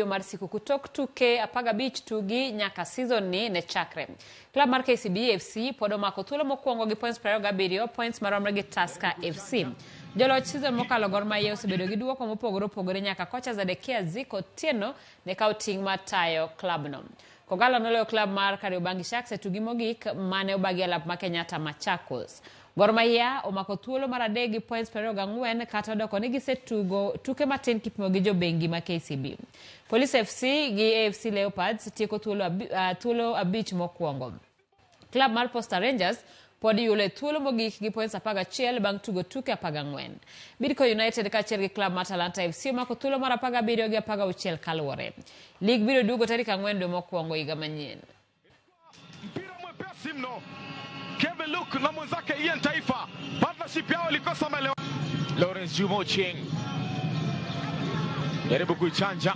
Mar sikuku tok tuke 15 tugi nyaka season ni ne chakre. Klab mar KCB FC pod omako thuolo mokwongo gi points 27, points maromre gi Tusker FC. Joloch season mokalo Gor Mahia osebedo gi duoko mopogore opogore nyaka kocha Zedekia Ziko Otieno ne kawo ting' mar tayo klabno. Kogalo noloyo klab mar Kariobangi Sharks e tugi mogik mane obagi e lap ma Kenyatta Machakos. Gor Mahia omako thuolo mar adek gi points 24 kata odoko ni gisetugo tuke matin kipimo gi jobengi ma KCB. Police FC gi AFC Leopards tieko thuolo abich mokwongo. Klab mar Posta Rangers pod yulo e thuolo mogik gi points 11 bang' tugo tuke 14. Bidco United kaachiel gi klab mar Talanta FC omako thuolo mar 17 gi 16 kaluwore. Lig biro duogo tarik 4 dwe mokwongo higa manyien. Mpira mwepesi mno. Kevin Luke na mwenzake Ian Taifa, partnership yao ilikosa maelewano. Lawrence Juma Ochieng jaribu kuichanja.